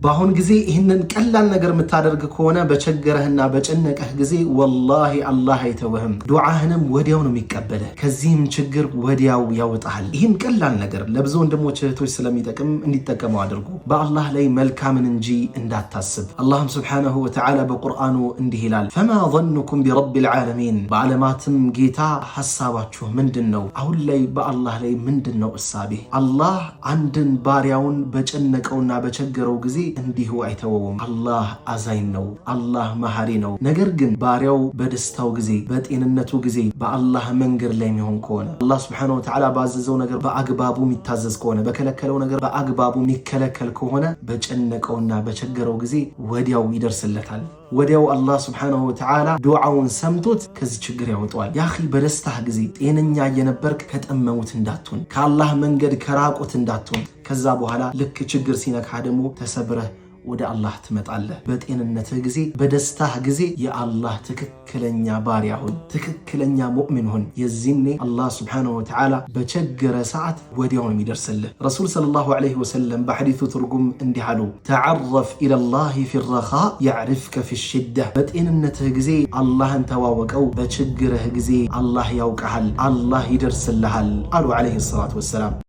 በአሁን ጊዜ ይህንን ቀላል ነገር የምታደርግ ከሆነ በቸገረህና በጨነቀህ ጊዜ ወላሂ አላህ አይተውህም። ዱዓህንም ወዲያው ነው የሚቀበልህ። ከዚህም ችግር ወዲያው ያወጣሃል። ይህን ቀላል ነገር ለብዙ ወንድሞች እህቶች ስለሚጠቅም እንዲጠቀሙ አድርጉ። በአላህ ላይ መልካምን እንጂ እንዳታስብ። አላህም سبحانه وتعالى በቁርአኑ እንዲህ ይላል፣ فما ظنكم برب العالمين፣ በዓለማትም ጌታ ሐሳባችሁ ምንድን ነው? አሁን ላይ በአላህ ላይ ምንድን ነው እሳቤ? አላህ አንድን ባሪያውን በጨነቀውና በቸገረው ጊዜ እንዲሁ አይተወውም። አላህ አዛኝ ነው። አላህ መሐሪ ነው። ነገር ግን ባሪያው በደስታው ጊዜ፣ በጤንነቱ ጊዜ በአላህ መንገድ ላይ የሚሆን ከሆነ፣ አላህ سبحانه وتعالى ባዘዘው ነገር በአግባቡ የሚታዘዝ ከሆነ፣ በከለከለው ነገር በአግባቡ የሚከለከል ከሆነ በጨነቀውና በቸገረው ጊዜ ወዲያው ይደርስለታል። ወዲያው አላህ سبحانه وتعالى ዱዓውን ሰምቶት ከዚህ ችግር ያወጣዋል። يا أخي፣ በደስታህ ጊዜ ጤነኛ እየነበርክ ከጠመሙት እንዳትሆን፣ ከአላህ መንገድ ከራቁት እንዳትሆን። ከዛ በኋላ ልክ ችግር ሲነካ ደግሞ ተሰብረህ ወደ አላህ ትመጣለህ። በጤንነትህ ጊዜ፣ በደስታህ ጊዜ የአላህ ትክክለኛ ባሪያ ሁን፣ ትክክለኛ ሙእሚን ሁን። የዚኔ አላህ سبحانه وتعالى በቸገረ ሰዓት ወዲያው ነው የሚደርስልህ። ረሱል صلى الله عليه وسلم በሐዲሱ ትርጉም እንዲህ አሉ፣ تعرف إلى الله في الرخاء يعرفك في الشدة። በጤንነትህ ጊዜ አላህን ተዋወቀው፣ በችግርህ ጊዜ አላህ ያውቀሃል፣ አላህ ይደርስልሃል አሉ عليه الصلاة والسلام።